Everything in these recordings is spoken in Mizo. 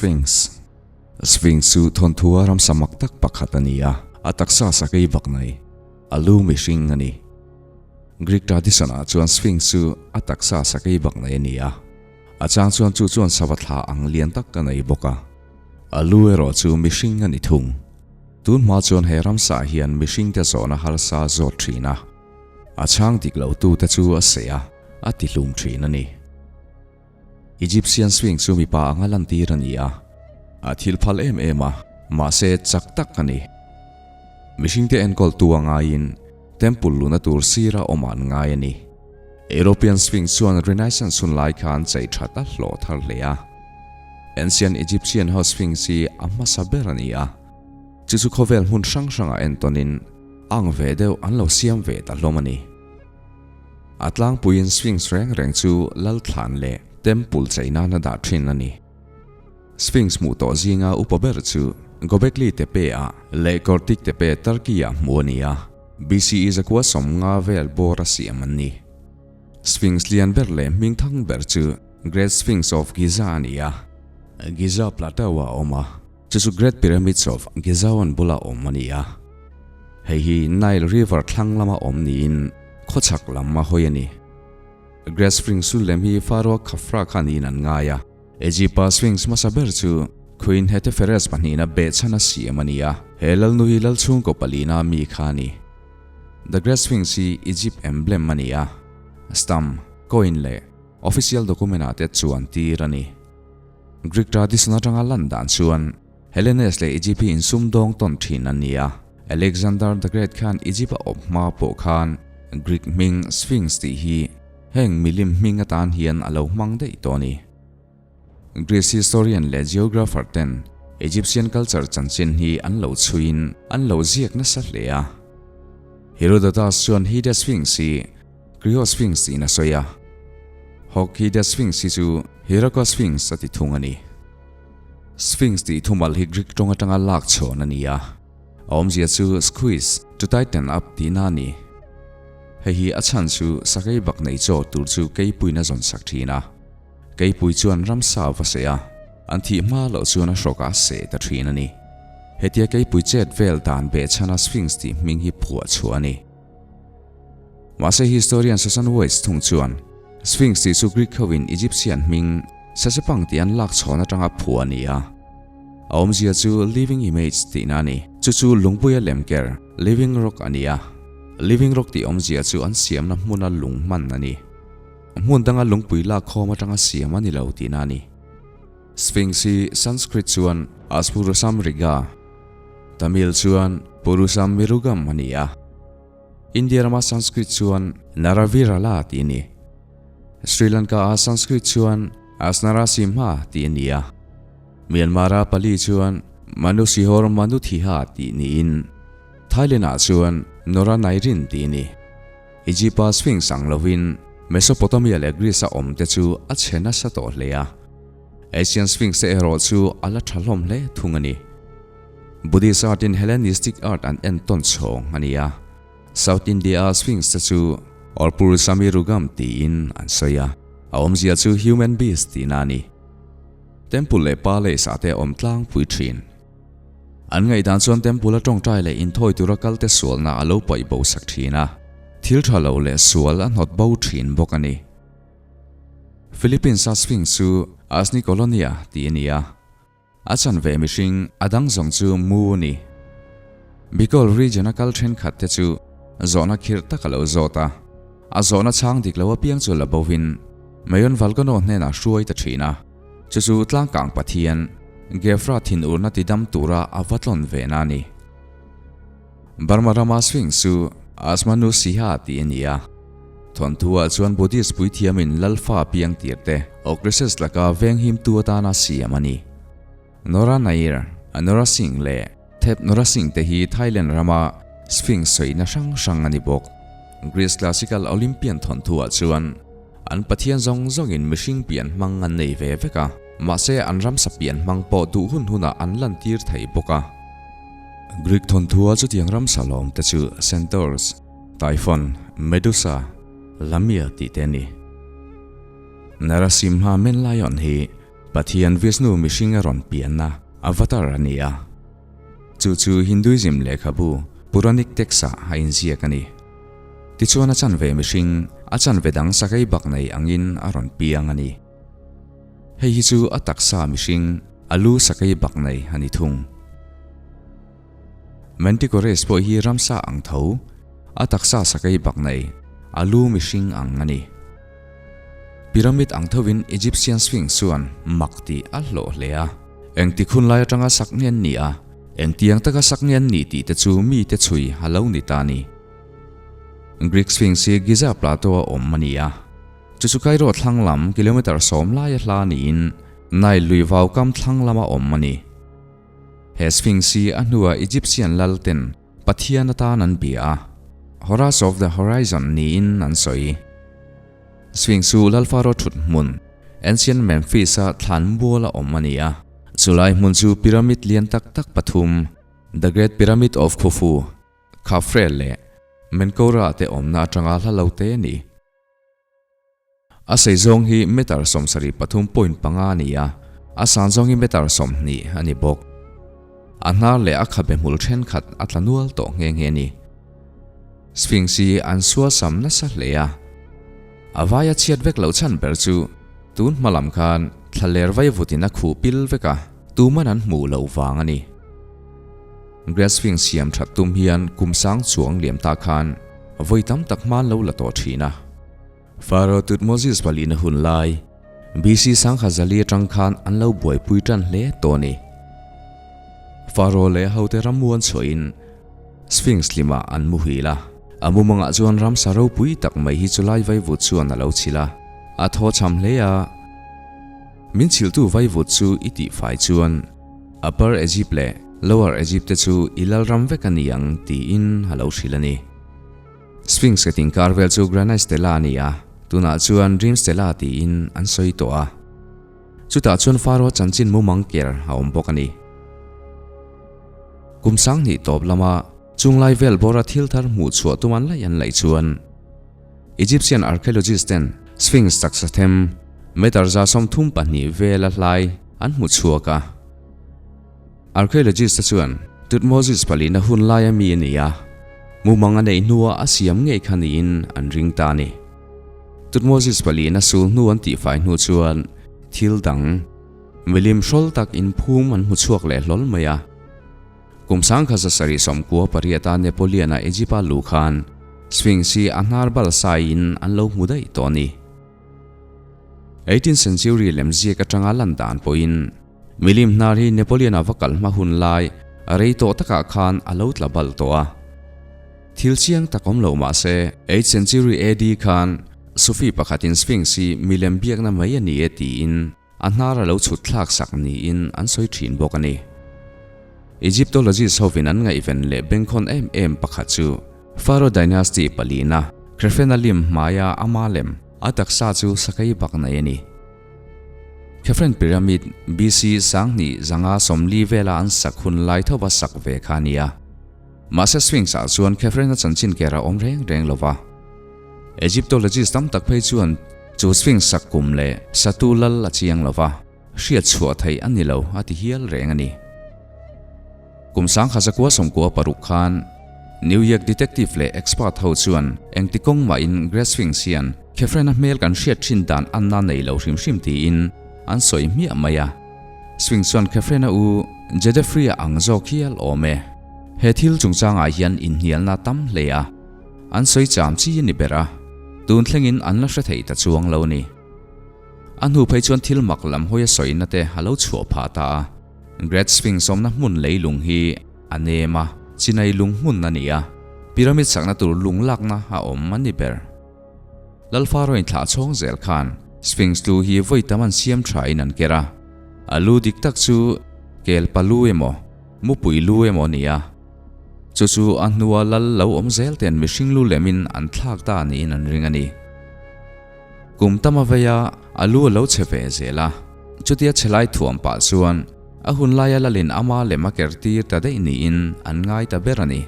Sphinx Sphinx chu thawnthua ramsa mak tak pakhat a ni a, a taksa sakei bak nei, a lu mihring a ni. Greek tradition ah chuan Sphinx chu a taksa sakei bak nei a ni a, a chang chuan chu chuan sava thla ang lian tak a nei bawk a, a lu erawh chu mihring a ni thung. Tun hma chuan he ramsa hian mihringte zawhna harsa zawt thin a, a chhang dik lo tute chu a seh a, a tihlum thin a ni. Egyptian Sphinx chu mipa anga lantir a ni a, a thil phal em em a, mahse chak tak a ni. Mihringte enkawltu a ngaiin temple luna tur sira awm an ngai a ni. European Sphinx chuan Renaissance hun lai khan chei that a hlawh thar hle a. Ancient Egyptian ho Sphinx hi a hmasa ber a ni a, chu chu khawvel hmun hrang hrangah entawnin ang ve deuh an lo siam ve ta hlawm a ni. A tlangpuiin Sphinx reng reng chu lal thlan leh temple chei nana dah thin a ni. Sphinx hmuh tawh zinga upa ber chu Gobekli Tepe ah leh Kortik Tepe Turkey ah hmuh a ni a, BCE zakua 50 vel bawr a siam an ni. Sphinx lian ber leh hmingthang ber chu Great Sphinx of Giza a ni a, Giza Plateau ah a awm a, chu chu Great Pyramids of Giza-an bula awm a ni a. Hei hi Nile River thlang lama awm niin khawchhak lam a hawi a ni. Great Sphinx chu lem hi Pharaoh Khafra kha niin an ngai a. Egypt-a Sphinx hmasa ber chu Queen Hetepheres pahnihna behchhan a siam a ni a, he lalnu hi lal chhungkaw palina mi kha a ni. The Great Sphinx hi Egypt emblem a ni a, stamp, coin leh official document-ah te chuan tir a ni. Greek tradition atanga lan dan chuan Hellenes leh Egypt hi insumdawng tawn thin an ni a. Alexander the Great khan Egypt a awp hma pawh khan Greek hming Sphinx tih hi heng milim hming atan hian a lo hmang daih tawh a ni. Greece historian leh geographer ten Egyptian culture chanchin hi an lo chhuiin an lo ziak nasa hle a. Herodotus chuan hi the Sphinx hi Criosphinx tiin a sawi a, Hawk hi the Sphinx hi chu Hieracosphinx a ti thung a ni. Sphinx tih thumal hi Greek tawng atanga lak chhawn a ni a, a awmzia chu squeeze, to tighten up tihna a ni. Hei hi a chhan chu sakei bak nei chaw tur chu keipuiin a zawn sak thin a, keipui chuan ramsa va seh a, an thih hma loh chuan a hrawkah a seh ta thin a ni. Hetia keipui chet vel dan behchhana Sphinx tih hming hi phuah chhuah a ni. Mahse historian Susan Weiss thung chuan Sphinx tih chu Greek hoin Egyptian hming Sesepang tih an lak chhawn atanga phuah a ni a. A awmzia chu living image tihna a ni. Chu chu lungpuia lemker, living rock, a ni a. Living rock tih awmzia chu an siamna hmuna lung hman a ni. Hmun danga lungpui lak khawm atanga siam a ni lo tihna a ni. Sphinx hi Sanskrit chuan Aspurusam Riga, Tamil chuan Purusam Mirugam a ni a. India rama Sanskrit chuan Naravirala tih a ni. Sri Lanka-a Sanskrit chuan Asnarasimha tih a ni a. Myanmar-a Pali chuan Manusihor Manuthiha tih niin Thailand-ah chuan Noranairin tih a ni. Egypt-a Sphinx ang lovin Mesopotamia leh Greece-a awmte chu a chhe nasa tawh hle a. Asian Sphinx te erawh chu a la tha hlawm hle thung a ni. Buddhist art in Hellenistic art an entawn chhawng a ni a. South India-a Sphinx te chu Orpurusamirugam tiin an sawi a, a awmzia chu human beast tihna a ni. Temple leh palace ah te a awm tlangpui thin. An ngaihdan chuan temple a tawngtai leh inthawi tura kalte sualna a lo paih bo sak thin a, thil tha lo leh sual a hnawt bo thin bawk a ni. Philippines-a Sphinx chu Asni Colonia tih a ni a, a chanve mihring a dang zawng chu mu a ni. Bicol region-a kal thenkhat te chu zawhna khirh tak a lo zawt a, a zawhna chhang dik lo apiang chu la bovin Mayon Volcano hnenah hruai ta thin a. Chu chu tlangkang Pathian, Gefra thinurna tidam tura a va tlawn ve na a ni. Burma rama Sphinx chu Asmanu Siha tih a ni a. Thawnthu-ah chuan Buddhist puithiamin Lalfa piang tir te Okrises laka venghimtu atana siam a ni. Nora Nair, Nora Singh leh Thep Nora Singh te hi Thailand rama Sphinx sawina hrang hrang a ni bawk. Greece Classical Olympian thawnthu-ah chuan an pathian zawng zawngin mihring pian hmang an nei ve vek a, mahse an ramsa pian hmang pawh duh hun hunah an lantir thei bawk a. Greek thawnthu-a chutiang ramsa lawm te chu Centaurs, Typhon, Medusa, Lamia tih te a ni. Narasimha Menlion hi. Pathian Vishnu mihring a rawn pianna avatar a ni a. Chu chu Hinduism lehkhabu Puranic text-ah a inziak a ni. Tichuan a chanve mihring, a chanve dang sakei bak nei angin a rawn piang a ni. Hei hi chu a taksa mihring, a lu sakei bak nei a ni thung. Manticore's pawh hi ramsa ang tho, a taksa sakei bak nei, a lu mihring ang a ni. Pyramid ang thovin Egyptian Sphinx chuan mak tih a hlawh hle a. Engtik hun lai atanga sak nge an nih a, engtiang taka sak nge an nih tih te chu mite chhui a lo ni ta a ni. Greek Sphinx hi Giza Plateau a awm a ni a. Chu chu Cairo thlang lam kilometre 10 laia hla niin Nile lui vau kam thlang lama awm a ni. He Sphinx hi a hnua Egyptian lal ten Pathian atan an bia a, Horus of the Horizon niin an sawi. Sphinx chu Lal Pharaoh thut hmun, Ancient Memphis-a thlan mual a awm a ni a. Chulai hmun chu pyramid lian tak tak pathum, The Great Pyramid of Khufu, Khafre leh Menkaura te awmna atanga hla lo te a ni. A sei zawng hi meter 73.5 a ni a, a san zawng hi meter 20 a ni bawk. A hnar leh a khabe hmul thenkhat a tla nual tawh nghe nghe a ni. Sphinx hi an sualsam nasa hle a, a vaia chhiat vek loh chhan ber chu tun hma lam khan thla ler vaivutin a khuh pil vek a, tuman an hmuh loh vang a ni. Great Sphinx siam that tum hian kum sang chuang liam ta khan vawi tam tak hman lo la tawh thin a. Pharaoh Tutmosis palina hun lai, BC 1004 atang khan an lo buaipui tan hle tawh a ni. Pharaoh leh hote rammuan chhuahin Sphinx hlimah an muhil a, a mumangah chuan ramsa ropui tak mai hi chulai vaivut chuan a lo chhilh a, a thaw cham hle a. Min chhilhtu vaivut chu i tihfai chuan Upper Egypt leh Lower Egypt te chu i lalram vek a ni ang tiin a lo hrilh a ni. Sphinx ka tinkar vel chu Granite Stela a ni a, tunah chuan Dream Stela tiin an sawi tawh a. Chutah chuan Pharaoh chanchin mumang ker a awm bawk a ni. Kum 2000 tawp lama chunglai vel bawra thil thar hmuh chhuah tum an laih an laih chuan Egyptian archaeologist ten Sphinx taksa them meter 132 vela hlai an hmu chhuak a. Archaeologist te chuan Tutmosis palina hun laia mi a ni a, mumang a neih hnua a siam ngei kha niin an ring ta a ni. Tutmosis palina sul hnu an tihfai hnu chuan thil dang, milim hrawl tak inphum an hmu chhuak leh hlawl mai a. Kum 1798 a Napoleon-a Egypt-a luh khan Sphinx hi a hnar bal saiin an lo hmu daih tawh a ni. Eighteenth century lemziak atanga lan dan pawhin Milim hnar hi Napoleon-a va kal hma hun lai a rei tawh takah khan a lo tla bal tawh a. Thil chiang tak awm lo mah se, Eighth century AD khan Sufi pakhatin Sphinx hi milem biakna mai a ni e tiin a hnar a lo chhut thlak sak niin an sawi thin bawk a ni. Egyptologist hovin an ngaihven leh bengkhawn em em pakhat chu Pharaoh dynasty palina Khephren-a lim hmaia ama lem a taksa chu sakei bak nei a ni. Khephren Pyramid, BC 2540 vela an sak hun lai thova sak ve kha a ni a. Mahse Sphinx-ah chuan Khephren-a chanchin ker a awm reng reng lo va. Egyptologist tam tak phei chuan chu Sphinx sak kum leh satu lal a chiang lo va, hriat chhuah theih a ni lo a ti hial reng a ni. Kum 1996 khan New York detective leh expert ho chuan engti kawng mahin Great Sphinx hian Khephren-a hmel kan hriat thin dan anna nei lo hrim hrim tiin an sawi hmiah mai a. Sphinx chuan Khephren-a u Jedefrey-a ang zawk hial awm e. He thil chungchangah hian inhnialna tam hle a, an sawi cham chi a ni ber a, tun thlengin an la hre thei ta chuang lo ni. A hnu phei chuan thil mak lam hawi a sawina te a lo chhuah phah ta a. Great Sphinx awmna hmun leilung hi a nem a, chinai lung hmun a ni a, pyramid sakna tur lung lakna a awm a ni ber. Lal Pharaoh inthlah chhawng zel khan Sphinx tlu hi vawi tam an siam tha in an ker a, a lu dik tak chu kel pa lu emaw, mupui lu emaw a ni a. Chu chu a hnua lal lo awm zel ten mihring lu lemin an thlak ta niin an ring a ni. Kum tam a vei a, a lu a lo chhe ve zel a. Chutia chhe lai thuam pah chuan a hun laia lalin ama lem a ker tir ta daih niin an ngai ta ber a ni.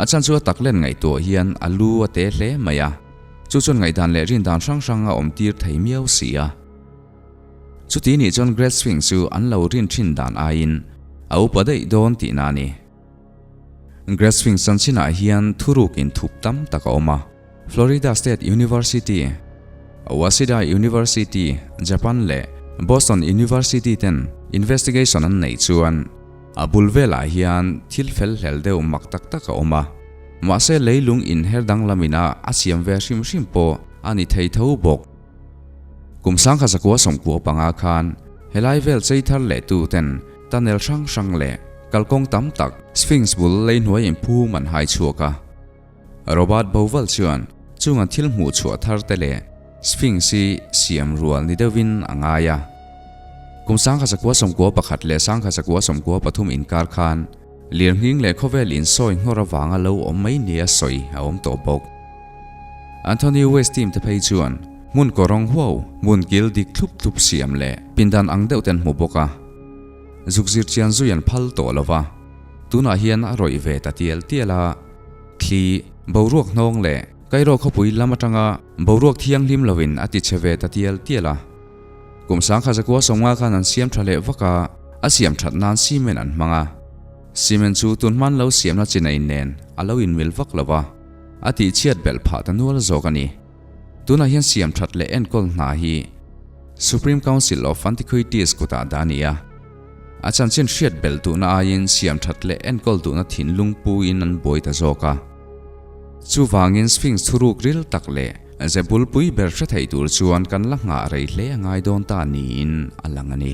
A chan chu a tak len ngaihtuah hian a lu a te hle mai a, chu chuan ngaihdan leh rindan hrang hrang a awm tir thei miau si a. Chuti nih chuan Great Sphinx chu an lo rin thin dan aiin a upa daih dawn tihna a ni. Great Sphinx chanchinah hian thuruk inthup tam tak a awm a. Florida State University, Waseda University, Japan leh Boston University ten investigation an neih chuan a bul velah hian thil fel hlel deuh mak tak tak a awm a. Mahse leilung inher danglam ina a siam ve hrim hrim pawh a ni thei tho bawk. Kum 1995 khan helai vel chei thar leh tu ten tunnel hrang hrang leh kalkawng tam tak Sphinx bul lei hnuai inphum an hai chhuak a. Robert Bauval chuan chung an thil hmuh chhuah thar te leh Sphinx hi siam rual ni deuhin a ngai a. Kum 1991 leh 1993 inkar khan Lirnghing leh khawvel insawi nghawr avanga lo awm mai nia sawi a awm tawh bawk. Anthony West team te phei chuan hmun kawrawng huau, hmun kil dik thlup thlup siam leh pindan ang deuh te an hmu bawk a. Zuk zir chian zui an phal tawh lo va, tunah hian a rawih ve ta tial tial a, thli, boruak hnawng leh Cairo khawpui lam atanga boruak thianghlim loin a ti chhe ve ta tial tial a. Kum 1950 khan an siam tha leh vak a, a siam that nan cement an hmang a. Cement chu tun hman lo siamna chi nei nen a lo inmil vak lo va, a tihchhiat belh phah ta nual zawk a ni. Tunah hian siam that leh enkawl hna hi Supreme Council of Antiquities kutah dah a ni a. A chanchin hriat belh duhna aiin siam that leh enkawl duhna thinlung puin an buai ta zawk a. Chuvangin Sphinx thuruk ril tak leh ze bulpui ber hre thei tur chuan kan la nghah rei hle a ngai dawn ta niin a lang a ni.